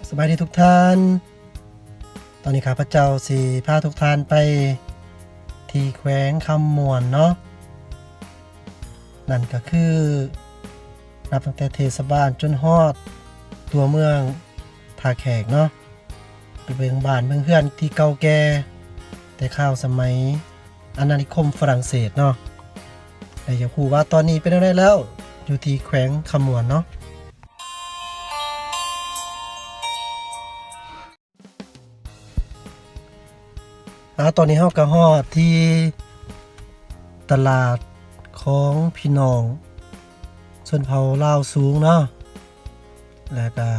ສະບາຍດີທຸກທ່ານ, ຕອນນີ້ຂ້າພະເຈົ້າຊິພາທຸກທ່ານໄປທີ່ແຂວງຄຳມ່ວນເນາະ, ນັ້ນກໍຄືນັບຕັ້ງແຕ່ເທດສະບານຈົນຮອດຕົວເມືອງທ່າແຂກເນາະ, ໄປເບິ່ງບ້ານເບິ່ງເຮືອນທີ່ເກົ່າແກ່ແຕ່ຄາວສະໄໝອານານິຄົມຝຣັ່ງເສດເນາະ, ແລະ ຢາກຮູ້ວ່າຕອນນີ້ເປັນແນວໃດແລ້ວ ຢູ່ທີ່ແຂວງຄຳມ່ວນເນາະ. ອາ ຕອນນີ້ເຮົາກໍຮອດທີ່ຕະຫຼາດຂອງພີ່ນ້ອງຊົນເຜົ່າລາວສູງເນາະ, ແລ້ວກໍ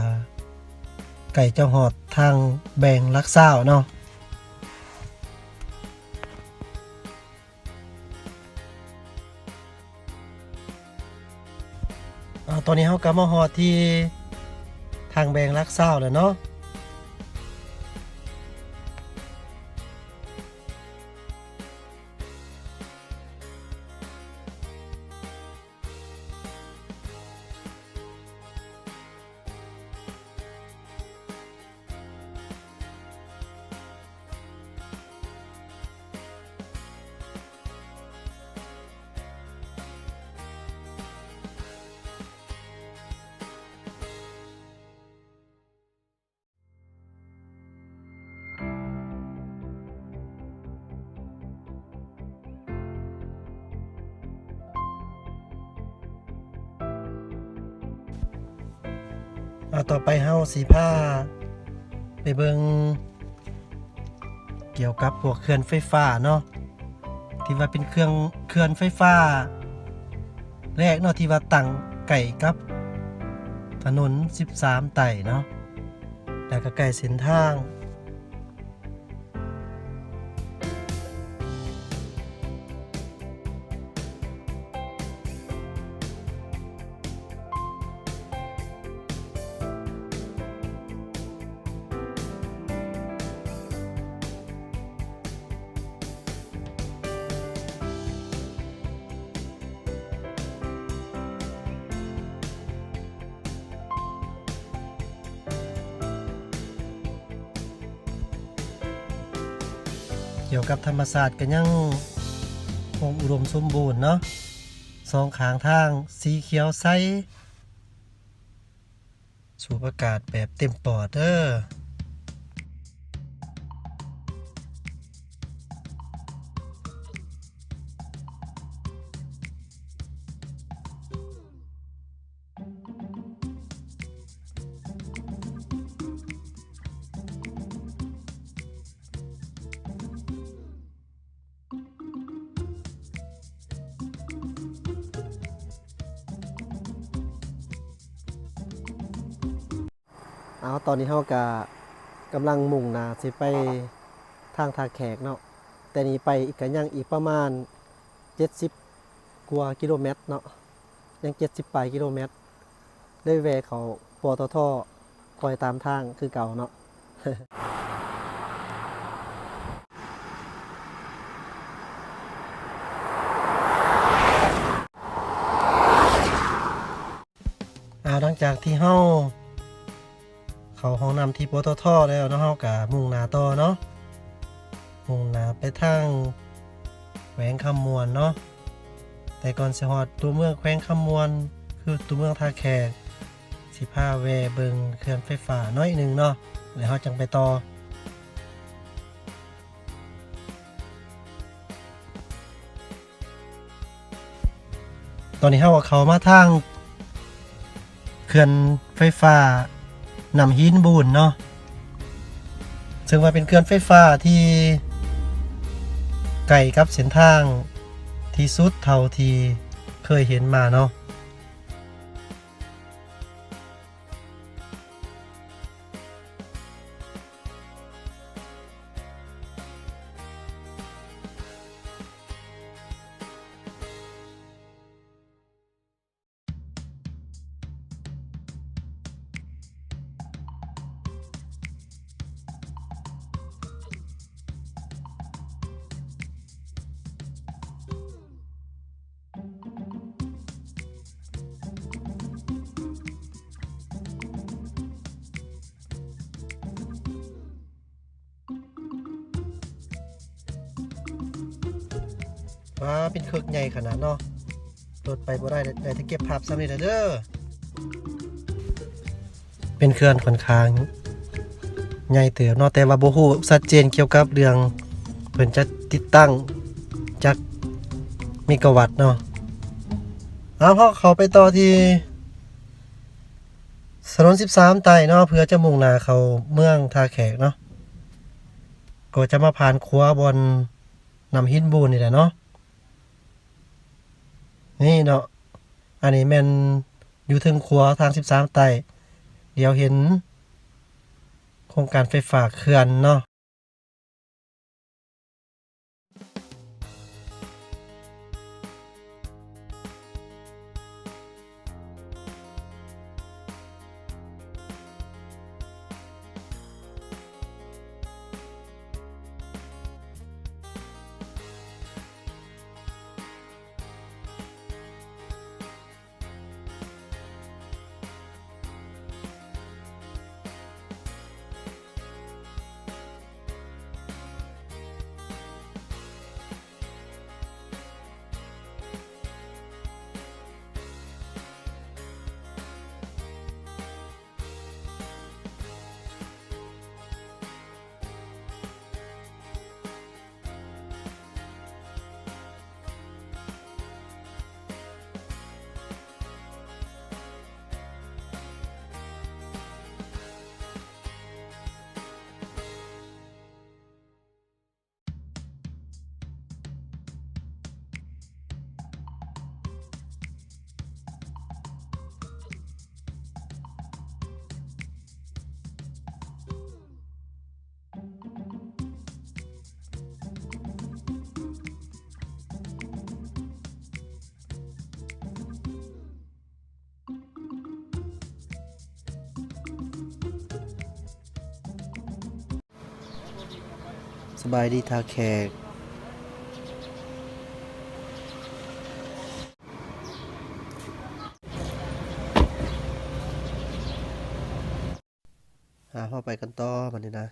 ໃກ້ຈະຮອດທາງແບ່ງຫຼັກຊາວເນາະ. ອາ ຕອນນີ້ເຮົາກໍມາຮອດທີ່ທາງແບ່ງຫຼັກຊາວແລ້ວເນາະ. ອາ ຕໍ່ໄປເຮົາຊິພາໄປເບິ່ງ ກ່ຽວກັບພວກເຂື່ອນໄຟຟ້າເນາະ, ທີ່ວ່າເປັນເຂື່ອນ ເຂື່ອນໄຟຟ້າແລກເນາະ ທີ່ວ່າຕັ້ງໃກ້ກັບຖະໜົນສິບສາມໃຕ້ເນາະ, ແລ້ວກໍໃກ້ເສັ້ນທາງ. ກ່ຽວກັບທຳມະຊາດກໍຍັງຄົງອຸດົມສົມບູນເນາະ, ສອງຂ້າງທາງສີຂຽວໃສ ສູດອາກາດແບບເຕັມປອດເດີ້. ເອົາ ຕອນນີ້ເຮົາກະກຳລັງມຸ່ງໜ້າຊິໄປທາງທ່າແຂກເນາະ, ແຕ່ນີ້ໄປອີກກະຍັງອີກປະມານເຈັດສິບກວ່າກິໂລແມັດເນາະ, ຍັງເຈັດສິບປາຍກິໂລແມັດ. ໄດ້ແວ່ເຂົ້າ ປຕທ ຄ່ອຍຕາມທາງຄືເກົ່າເນາະ. ອາ ຫຼັງຈາກທີ່ເຮົາເຂົ້າຫ້ອງນ້ຳທີ່ ປຕທ ແລ້ວເນາະ, ເຮົາກະມຸ່ງໜ້າຕໍ່ເນາະ, ມຸ່ງໜ້າໄປທາງແຂວງຄຳມ່ວນເນາະ. ແຕ່ກ່ອນຊິຮອດຕົວເມືອງແຂວງຄຳມ່ວນ ຄືຕົວເມືອງທ່າແຂກ, ຊິພາແວ່ເບິ່ງເຂື່ອນໄຟຟ້າໜ້ອຍໜຶ່ງເນາະ, ແລ້ວເຮົາຈັ່ງໄປຕໍ່. ຕອນນີ້ເຮົາກໍເຂົ້າມາທາງເຂື່ອນໄຟຟ້ານ້ຳຫີນບູນເນາະ, ເຊິ່ງວ່າເປັນເຂື່ອນໄຟຟ້າທີ່ໃກ້ກັບເສັ້ນທາງທີ່ສຸດເທົ່າທີ່ເຄີຍເຫັນມາເນາະ. ອ ວ້າ ເປັນເຂື່ອນໃຫຍ່ຂະໜາດເນາະ ລົດໄປບໍ່ໄດ້ ໄດ້ແຕ່ເກັບພາບຊ່ຳນີ້ແຫຼະເດີ. ເປັນເຂື່ອນຂ້ອນຂ້າງໃຫຍ່ເຕີບເນາະ ແຕ່ວ່າບໍ່ຮູ້ຊັດເຈນກ່ຽວກັບເລື່ອງເພິ່ນຈະຕິດຕັ້ງຈັກເມກາວັດເນາະ. ເອົາ ເຮົາເຂົ້າໄປຕໍ່ທີ່ຖະໜົນສິບສາມໃຕ້ເນາະ ເພື່ອຈະມຸ່ງໜ້າເຂົ້າເມືອງທ່າແຂກເນາະ ກໍຈະມາຜ່ານຂົວບ່ອນນ້ຳຫີນບູນນີ້ແຫຼະເນາະ. ນີ້ເນາະ ອັນນີ້ແມ່ນຢູ່ເທິງຂົວທາງສິບສາມໃຕ້ ດຽວເຫັນໂຄງການໄຟຟ້າເຂື່ອນເນາະ. ສະບາຍດີທ່າແຂກ. ຫາ ເຮົາໄປກັນຕໍ່ບັດນີ້ນະ.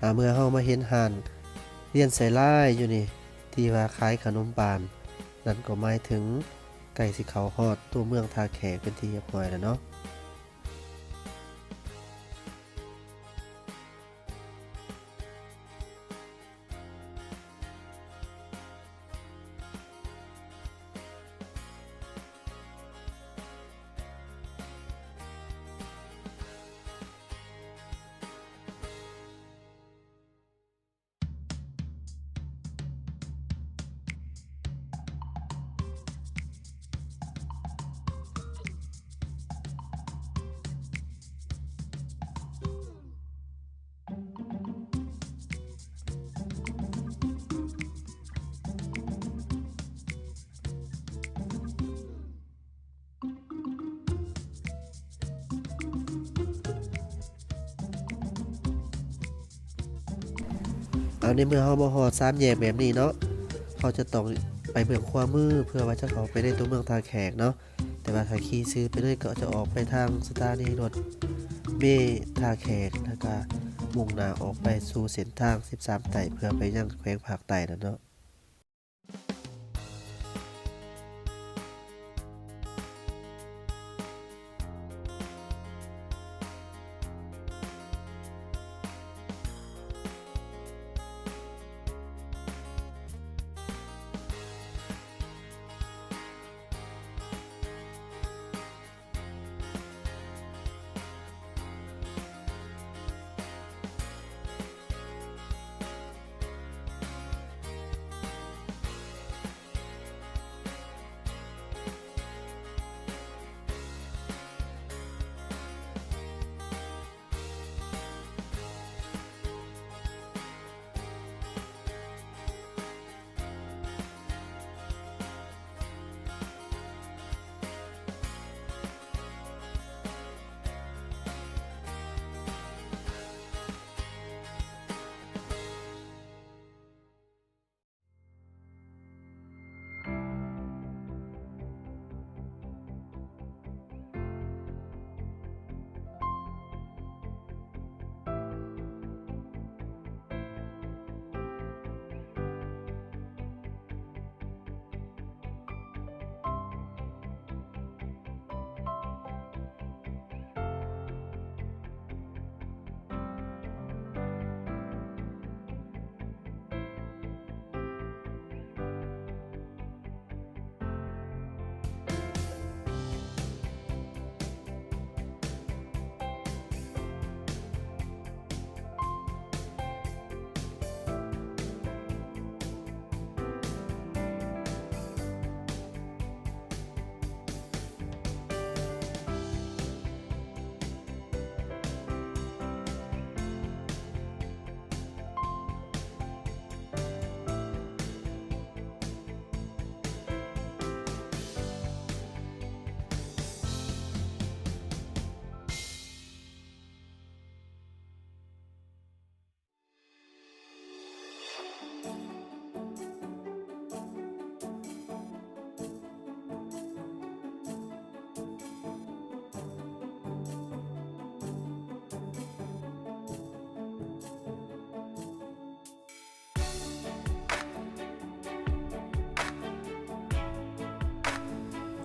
ອາ ເມື່ອເຮົາມາເຫັນຮ້ານລຽນໃສ່ລາຍຢູ່ນີ້ ທີ່ວ່າຂາຍຂະໜົມປານ ນັ້ນກໍໝາຍເຖິງໃກ້ຊິເຂົ້າຮອດຕົວເມືອງທ່າແຂກເປັນທີ່ຮຽບຮ້ອຍແລ້ວເນາະ. ເອົາ ໃນເມື່ອເຮົາມາຮອດສາມແຍກແບບນີ້ເນາະ ເຮົາຈະຕ້ອງໄປເບື້ອງຂວາມື ເພື່ອວ່າຈະເຂົ້າໄປໃນຕົວເມືອງທ່າແຂກເນາະ. ແຕ່ວ່າຖ້າຂີ່ຊື່ໄປເລີຍ ກໍຈະອອກໄປທາງສະຖານີລົດເມທ່າແຂກ ແລ້ວກະມຸ່ງໜ້າອອກໄປສູ່ເສັ້ນທາງສິບສາມໃຕ້ ເພື່ອໄປຍັງແຂວງພາກໃຕ້ນັ້ນເນາະ. ເ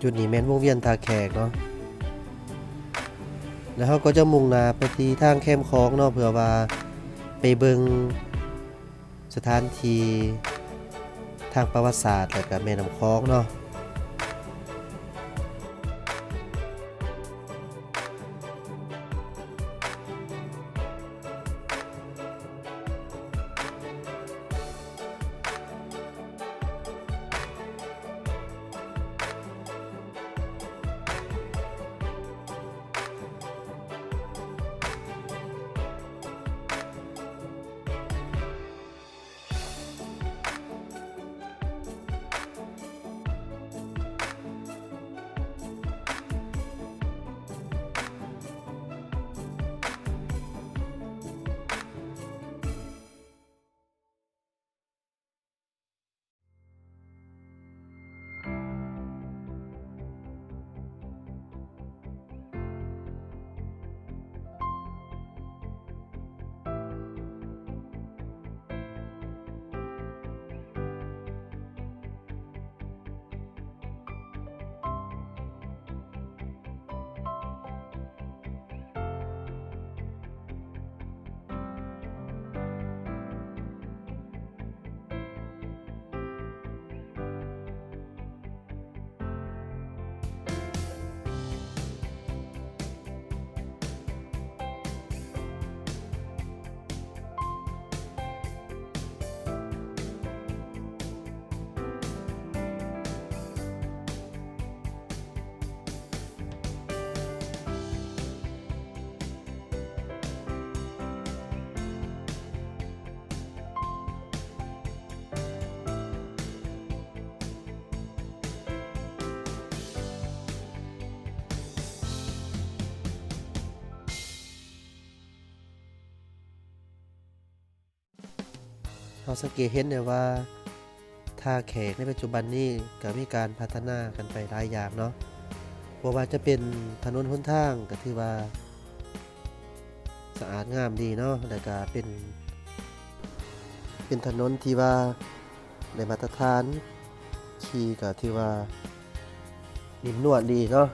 ຈຸດນີ້ແມ່ນວົງວຽນທ່າແຂກເນາະ ແລ້ວເຮົາກໍຈະມຸ່ງໜ້າໄປທີ່ທາງແຄມຂອງເນາະ ເພື່ອວ່າໄປເບິ່ງສະຖານທີ່ທາງປະຫວັດສາດ ແລ້ວກະແມ່ນ້ຳຂອງເນາະ. ເຮົາສັງເກດເຫັນໄດ້ວ່າ ທ່າແຂກໃນປັດຈຸບັນນີ້ກໍມີການພັດທະນາກັນໄປຫຼາຍຢ່າງເນາະ, ບໍ່ວ່າຈະເປັນຖະໜົນຫົນທາງກໍຖືວ່າສະອາດງາມດີເນາະ, ແລ້ວກໍເປັນ ເປັນຖະໜົນທີ່ວ່າໄດ້ມາດຕະຖານ, ຂີ່ກໍຖືວ່າໜິ້ມນວນດີເນາະ.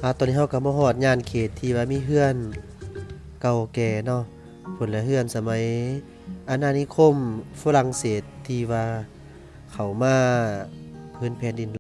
ອ່າ ຕອນນີ້ເຮົາກໍມາຮອດຍ່ານເຂດທີ່ວ່າມີເຮືອນເກົ່າແກ່ເນາະ, ພຸ້ນແຫຼະ ເຮືອນສະໄໝອານານິຄົມຝຣັ່ງເສດທີ່ວ່າເຂົ້າມາພື້ນແຜ່ນດິນ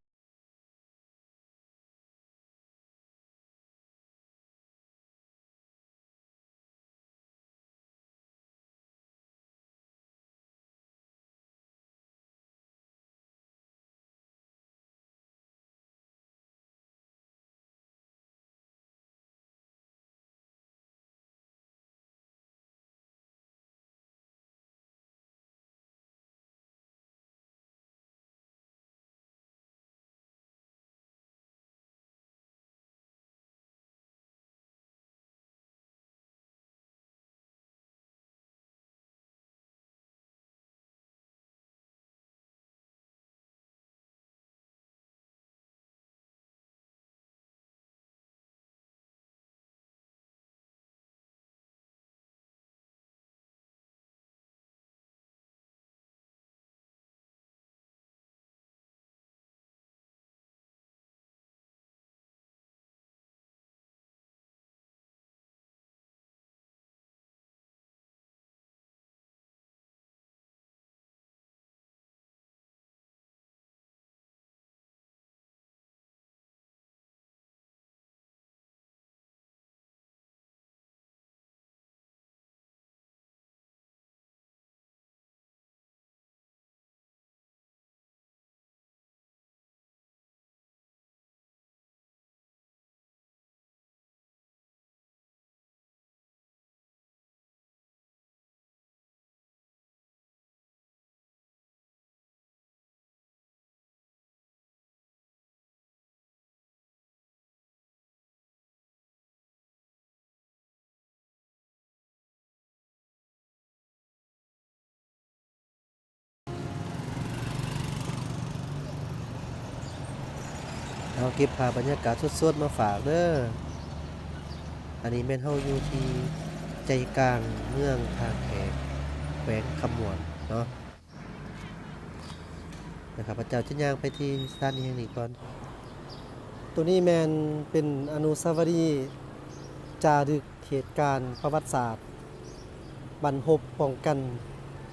ເຮົາເກັບພາບບັນຍາກາດສົດໆມາຝາກເດີ. ອັນນີ້ແມ່ນເຮົາຢູ່ທີ່ໃຈກາງເມືອງທ່າແຂກ ແຂວງຄຳມ່ວນເນາະ. ແລະ ຂ້າພະເຈົ້າຈະຍ່າງໄປທີ່ສະຖານີແຫ່ງນີ້ກ່ອນ. ໂຕນີ້ແມ່ນເປັນອະນຸສາວະລີຈາລຶກເຫດການປະຫວັດສາດບັ້ນຮົບປ້ອງກັນ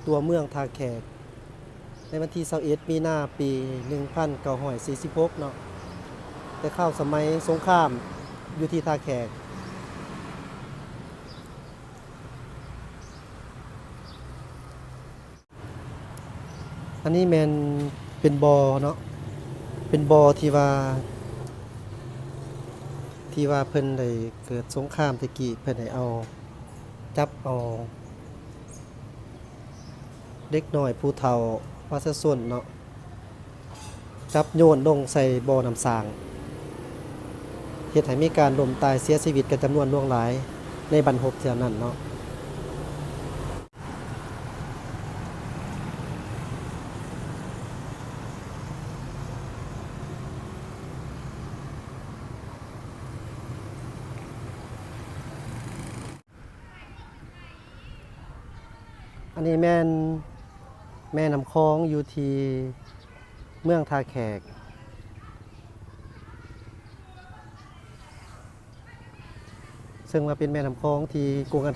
ຕົວເມືອງທ່າແຂກ ໃນວັນທີຊາວເອັດ ມີນາ ປີໜຶ່ງພັນເກົ້າຮ້ອຍສີ່ສິບຫົກເນາະ, ແຕ່ຄາວສະໄໝສົງຄາມຢູ່ທີ່ທ່າແຂກ. ອັນນີ້ແມ່ນເປັນບໍ່ເນາະ, ເປັນບໍ່ທີ່ວ່າ ທີ່ວ່າເພິ່ນໄດ້ເກີດສົງຄາມແຕ່ກີ້ ເພິ່ນໄດ້ເອົາ ຈັບເອົາເດັກນ້ອຍ ຜູ້ເຖົ້າ ປະຊາຊົນເນາະ ຈັບໂຍນລົງໃສ່ບໍ່ນ້ຳສ້າງ, ເຮັດໃຫ້ມີການລົ້ມຕາຍເສຍຊີວິດກັນຈຳນວນຫຼວງຫຼາຍໃນບັ້ນຮົບເທື່ອນັ້ນເນາະ. ອັນນີ້ແມ່ນແມ່ນ້ຳຂອງຢູ່ທີ່ເມືອງທ່າແຂກ. ເຊິ່ງວ່າເປັນແມ່ນ້ຳຂອງທີ່ກົງກັນ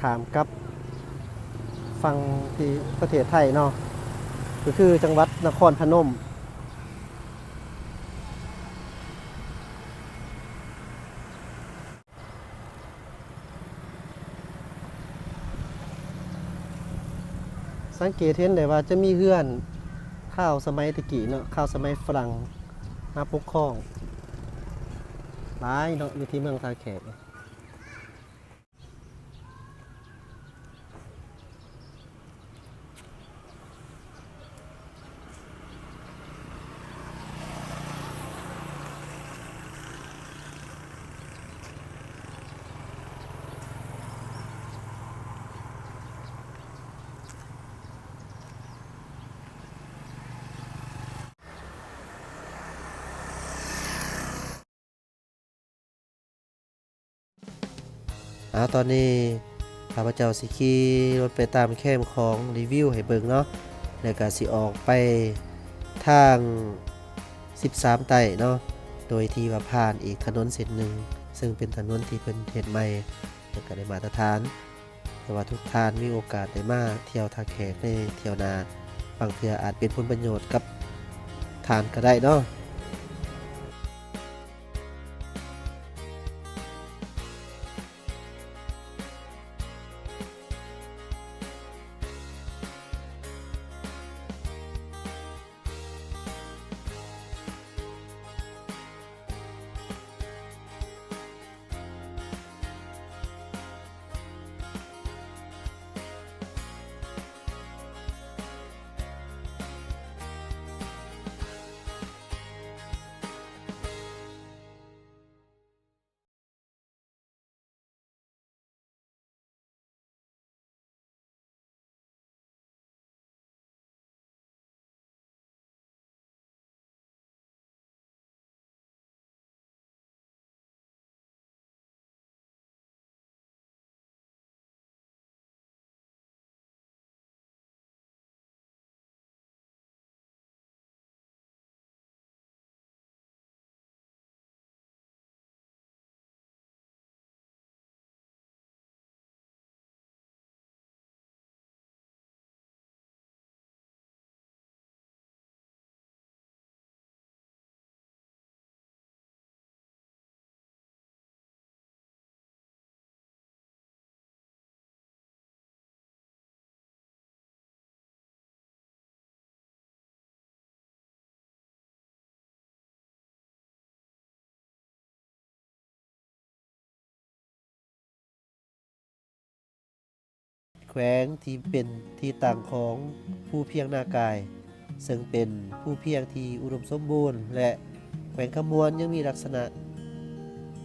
ຂ້າມກັບຝັ່ງທີ່ປະເທດໄທເນາະ, ກໍຄືຈັງຫວັດນະຄອນພະນົມ. ສັງເກດເຫັນໄດ້ວ່າຈະມີເຮືອນຄາວສະໄໝແຕ່ກີ້ເນາະ, ຄາວສະໄໝຝຣັ່ງມາປົກຄອງຫຼາຍເນາະ ຢູ່ທີ່ເມືອງທ່າແຂກ. ອາ ຕອນນີ້ຂ້າພະເຈົ້າຊິຂີ່ລົດໄປຕາມແຄມຂອງ ຣີວິວໃຫ້ເບິ່ງເນາະ, ແລ້ວກະຊິອອກໄປທາງສິບສາມໃຕ້ເນາະ, ໂດຍທີ່ວ່າຜ່ານອີກຖະໜົນເສັ້ນໜຶ່ງ ເຊິ່ງເປັນຖະໜົນທີ່ເພິ່ນເຮັດໃໝ່ ແລ້ວກະໄດ້ມາດຕະຖານ. ແຕ່ວ່າທຸກທ່ານມີໂອກາດໄດ້ມາທ່ຽວທ່າແຂກໃນທ່ຽວໜ້າ, ບາງເທື່ອອາດເປັນຜົນປະໂຫຍດກັບທ່ານກໍໄດ້ເນາະ. ແຂວງທີ່ເປັນທີ່ຕັ້ງຂອງພູພຽງນາກາຍ ເຊິ່ງເປັນພູພຽງທີ່ອຸດົມສົມບູນ ແລະ ແຂວງຄຳມ່ວນຍັງມີລັກສະນະ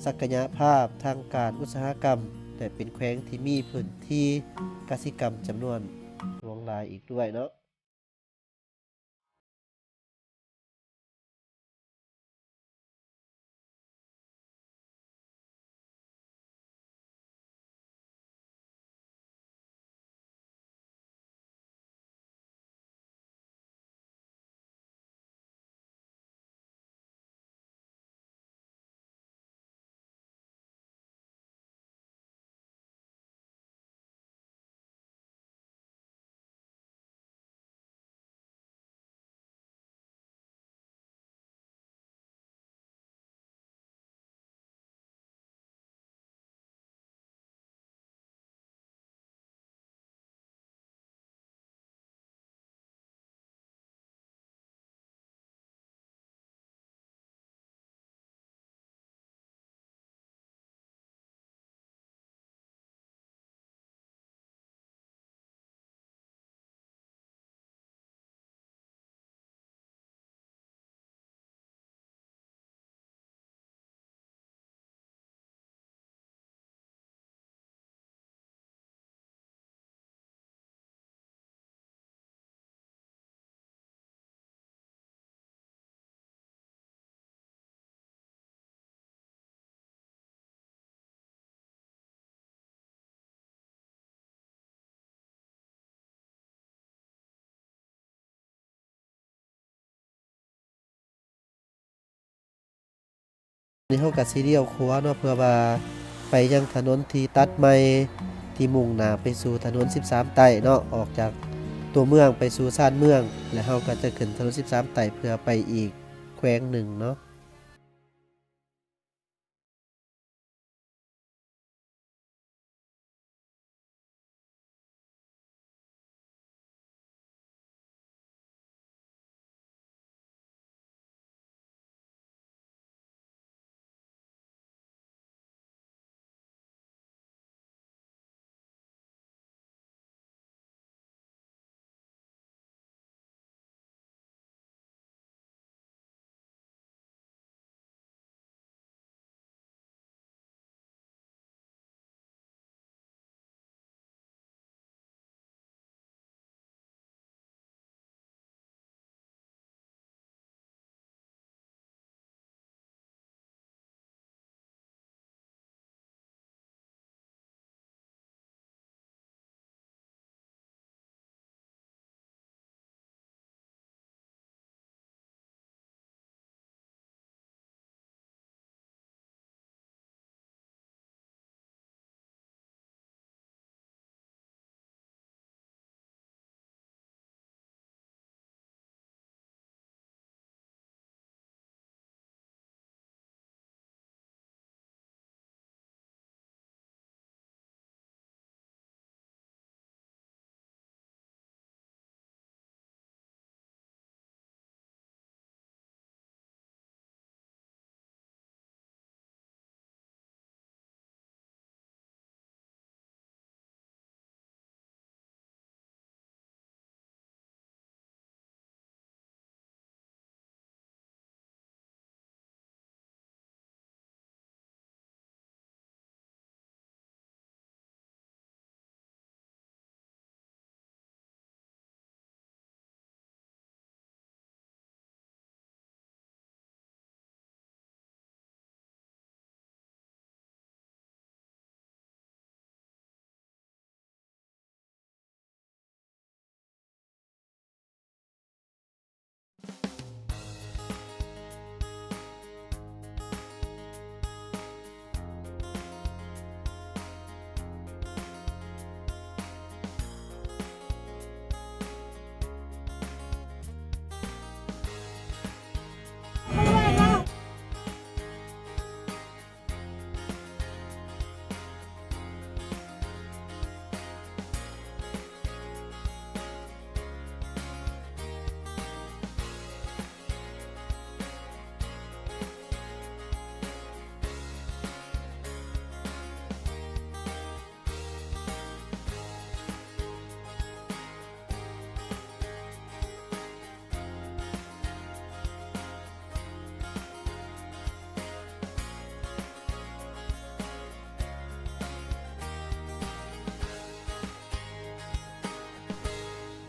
ສັກກະຍະພາບທາງການອຸດສາຫະກຳ ແລະ ເປັນແຂວງທີ່ມີພື້ນທີ່ກະສິກຳຈຳນວນຫຼວງຫຼາຍອີກດ້ວຍເນາະ. ນີ້ເຮົາກໍຊິລ້ຽວຂວາເນາະ ເພື່ອວ່າໄປຍັງຖະໜົນທີ່ຕັດໃໝ່ ທີ່ມຸ່ງໜ້າໄປສູ່ຖະໜົນສິບສາມໃຕ້ເນາະ, ອອກຈາກຕົວເມືອງໄປສູ່ຊານເມືອງ ແລະ ເຮົາກໍຈະຂຶ້ນຖະໜົນສິບສາມໃຕ້ ເພື່ອໄປອີກແຂວງໜຶ່ງເນາະ.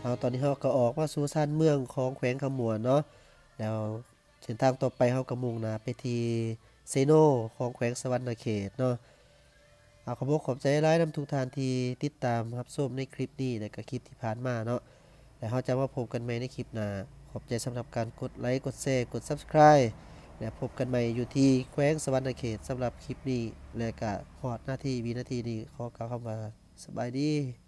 ເອົາ ຕອນນີ້ເຮົາກໍອອກມາສູ່ຊານເມືອງຂອງແຂວງຄຳມ່ວນເນາະ ແລ້ວເສັ້ນທາງຕໍ່ໄປເຮົາກໍມຸ່ງໜ້າໄປທີ່ເຊໂນຂອງແຂວງສະຫວັນນະເຂດເນາະ. ເອົາ ຂອບອົກຂອບໃຈຫຼາຍນຳທຸກທ່ານທີ່ຕິດຕາມຮັບຊົມໃນຄລິບນີ້ ແລະກະຄລິບທີ່ຜ່ານມາເນາະ ແລະເຮົາຈະມາພົບກັນໃໝ່ໃນຄລິບໜ້າ. ຂອບໃຈສຳລັບການກົດໄລ ກົດແຊ ກົດ Subscribe ແລະພົບກັນໃໝ່ຢູ່ທີ່ແຂວງສະຫວັນນະເຂດ. ສຳລັບຄລິບນີ້ ແລະກະຮອດນາທີວິນາທີນີ້ ຂໍກ່າວຄຳວ່າສະບາຍດີ.